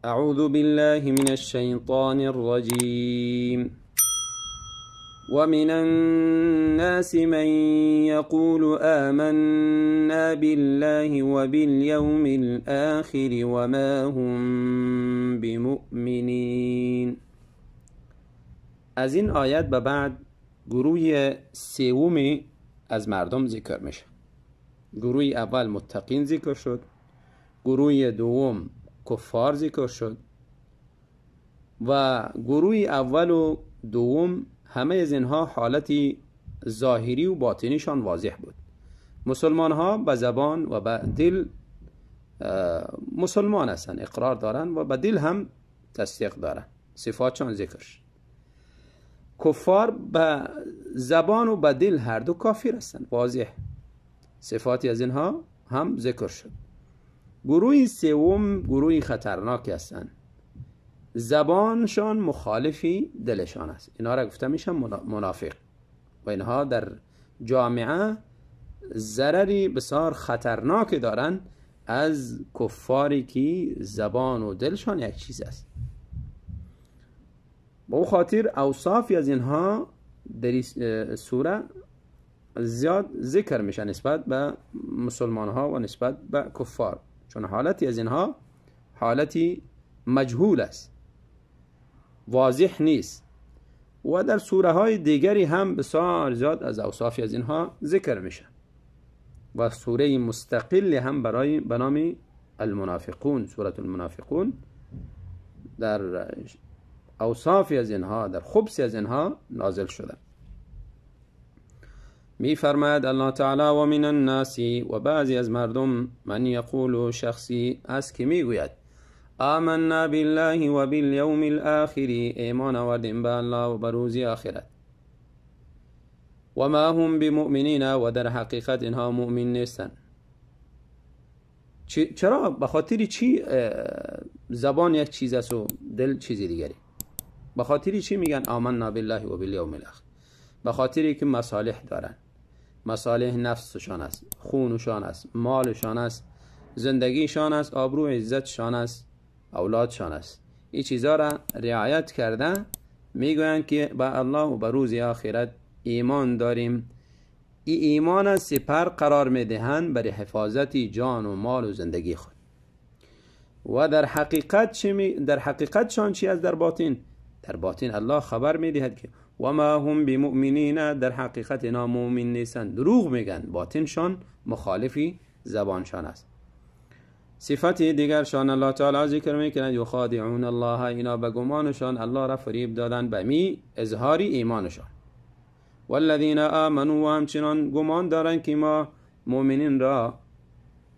اعوذ بالله من الشیطان الرجیم. ومن الناس من يقول آمنا بالله وباليوم الآخر وما هم بمؤمنین. از این آیت به بعد گروه سوم از مردم ذکر میشه. گروه اول متقین ذکر شد، گروه دوم کفار ذکر شد و گروه اول و دوم همه از اینها حالتی ظاهری و باطنیشان واضح بود. مسلمان ها به زبان و به دل مسلمان هستند، اقرار دارند و به دل هم تصدیق دارند، صفاتشان ذکر شد. کفار به زبان و به دل هر دو کافر هستند، واضح صفاتی از اینها هم ذکر شد. گروه سوم گروه خطرناک هستند، زبانشان مخالفی دلشان است. اینها را گفته میشه منافق و اینها در جامعه ضرری بسیار خطرناک دارند از کفاری که زبان و دلشان یک چیز است. به او خاطر اوصافی از اینها در سوره زیاد ذکر میشه نسبت به مسلمان ها و نسبت به کفار، چون حالتی از اینها حالتی مجهول است، واضح نیست و در سوره های دیگری هم بسیار زیاد از اوصافی از اینها ذکر میشه و سوره مستقل هم برای به نام المنافقون، سوره المنافقون، در اوصافی از اینها، در خبث از اینها نازل شده. می فرماید الله تعالی و من الناس، و بعضی از مردم، من یقول، شخصی است که میگوید آمنا بالله و بالیوم الاخر، ایمان آوردیم به الله و به روز آخرت، و ما هم بمؤمنین، و در حقیقت اینها مؤمن نیستند. چرا؟ به خاطر چی زبان یک چیز است و دل چیز دیگری؟ به خاطر چی میگن آمنا بالله و بالیوم الاخر؟ به خاطری که مصالح دارن، مصالح نفسشان است، خونشان است، مالشان است، زندگیشان است، آبرو عزتشان است، اولادشان است. این چیزا را رعایت کرده میگویند که به الله و به روز آخرت ایمان داریم. این ایمان سپر قرار میدهند برای حفاظت جان و مال و زندگی خود. و در حقیقت در حقیقت شان چی است؟ در باطن، در باطن الله خبر میدهد که و ما هم بمؤمنین، در حقیقت اینا مؤمن نیستند، دروغ میگن، باطنشان مخالفی زبانشان است. صفت دیگرشان الله تعالی ذکر میکند یخادعون الله، اینا به گمانشان الله را فریب دادن به می اظهار ایمانشان. والذین آمنوا، و همچنان گمان دارند که ما مؤمنین را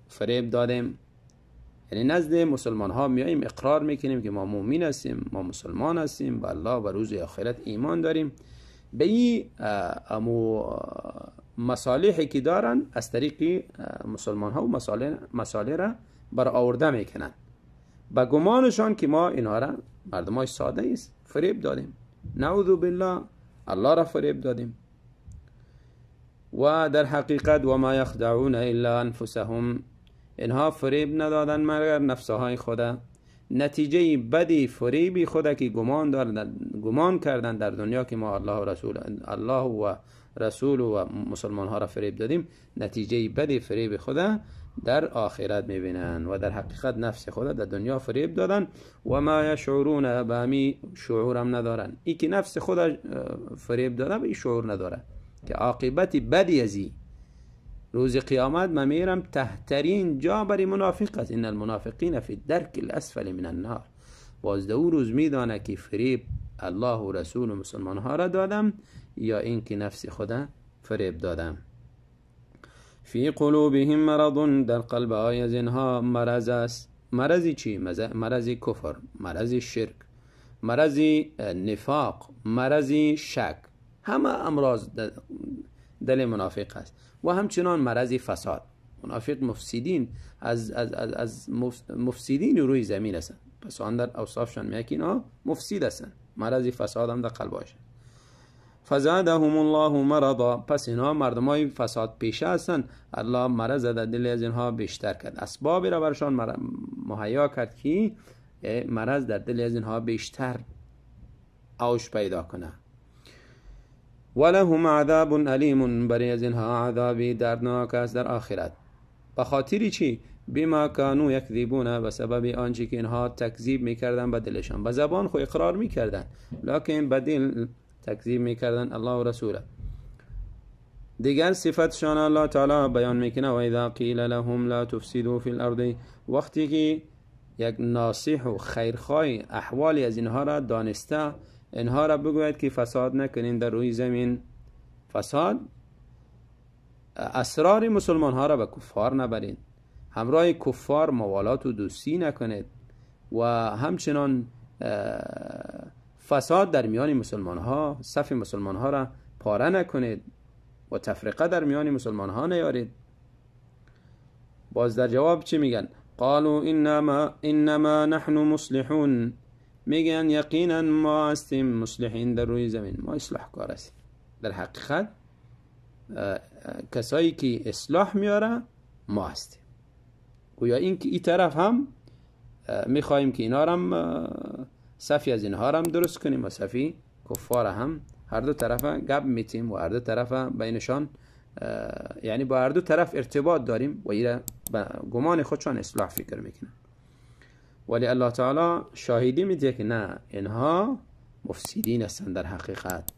فریب دادیم. یعنی نزد مسلمان ها میاییم اقرار میکنیم که ما مؤمن هستیم، ما مسلمان هستیم، به الله و روز آخرت ایمان داریم. به این مصالحی که دارن از طریق مسلمان ها و مصالح را برآورده میکنن، به گمانشان که ما اینها را مردم های ساده است فریب دادیم، نعوذ بالله، الله را فریب دادیم. و در حقیقت و ما یخدعون الا انفسهم، اینها فریب ندادن مگر نفسهای خدا. نتیجه بدی فریبی خدا که گمان کردن در دنیا که ما الله و رسول، الله و رسول و مسلمان ها را فریب دادیم، نتیجه بدی فریب خدا در آخرت میبینن و در حقیقت نفس خدا در دنیا فریب دادن. و ما یشعرون، به همی شعورم ندارن. ای که نفس خدا فریب داده به این شعور نداره که عاقبت بدی ازی روز قیامت من میرم تحترین جا برای منافق است. ان المنافقین فی الدرک الاسفل من النار. باز دو روز میدانه که فریب الله و رسول و مسلمان ها را دادم یا اینکه نفس خدا فریب دادم. فی قلوبهم مرض، در قلب های از اینها مرض است. مرضی چی؟ مرضی کفر، مرضی شرک، مرضی نفاق، مرضی شک، همه امراض دل منافق است. و همچنان مرضی فساد. منافق مفسدین، از از از از مفسدین روی زمین هستند. پس آن در اوصافشان میگه که اینا مفسد هستند، مرضی فساد هم در قلبشان. فزادهم الله مرضا، پس اینها مردمای فساد پیشه هستند، الله مرض در دل از اینها بیشتر کرد، اسبابی را برشان مهیا کرد که مرض در دل از اینها بیشتر اوج پیدا کنه. ولهم عذاب الیم، برای از اینها عذابی دردناک است در آخرت. به خاطر چی؟ بما کانوا یکذبون، به سبب آنچه که اینها تکذیب میکردن به دلشان. به زبان خو اقرار میکردن، لکن به دل تکذیب میکردن الله و رسوله. دیگر صفتشان الله تعالی بیان میکنه، و اذا قیل لهم لا تفسدوا فی الارض، وقتی که یک ناصح و خیرخواه احوالی از اینها را دانسته، اینها را بگوید که فساد نکنین در روی زمین. فساد اسرار مسلمان ها را به کفار نبرین، همراه کفار موالات و دوستی نکنید و همچنان فساد در میان مسلمان ها، صف مسلمان ها را پاره نکنید و تفرقه در میان مسلمان ها نیارید. باز در جواب چی میگن؟ قالوا انما نحن مصلحون، میگن یقینا ما هستیم مصلحین در روی زمین، ما اصلاح کار هستیم. در حقیقت کسایی که اصلاح میاره ما هستیم. گویا این که این طرف هم میخواهیم که اینا هم صفی از اینها هم درست کنیم و صفی کفار هم، هر دو طرف گپ میتیم و هر دو طرف بینشان، یعنی با هر دو طرف ارتباط داریم و ایره گمان خودشان اصلاح فکر میکنن. ولی الله تعالی شاهدی میده که نه، اینها مفسدین هستند در حقیقت.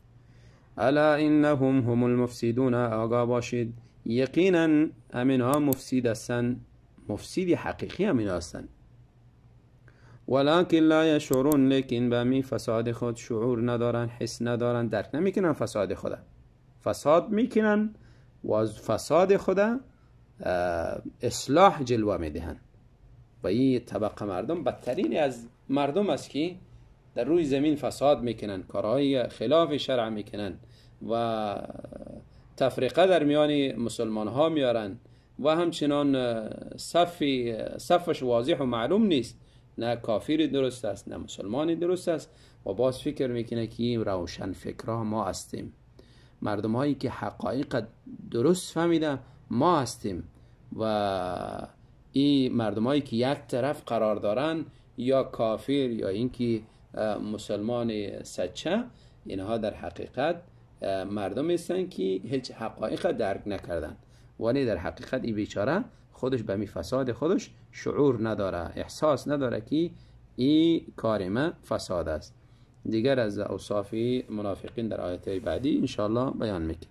الا انهم هم المفسدون، آگاه باشید یقینا همینها مفسد هستند، مفسدی حقیقی همینها هستند. ولكن لا یشعرون، لیکن به می فساد خود شعور ندارن، حس ندارن، درک نمیکنن فساد خود. فساد میکنن و از فساد خود اصلاح جلوه میدهن. و این طبقه مردم بدترین از مردم است که در روی زمین فساد میکنن، کارهای خلاف شرع میکنن و تفرقه در میان مسلمان ها میارن و همچنان صفش واضح و معلوم نیست، نه کافری درست است نه مسلمانی درست است. و باز فکر میکنه که این روشن فکرها ما هستیم، مردم هایی که حقایق درست فهمیده ما هستیم و این مردم هایی که یک طرف قرار دارن، یا کافر یا اینکه مسلمان سچه، اینها در حقیقت مردم هستن که هیچ حقایق درک نکردن. ولی در حقیقت این بیچاره خودش به می فساد خودش شعور نداره، احساس نداره که این کار ما فساد است. دیگر از اوصاف منافقین در آیت بعدی انشاءالله بیان میکنیم.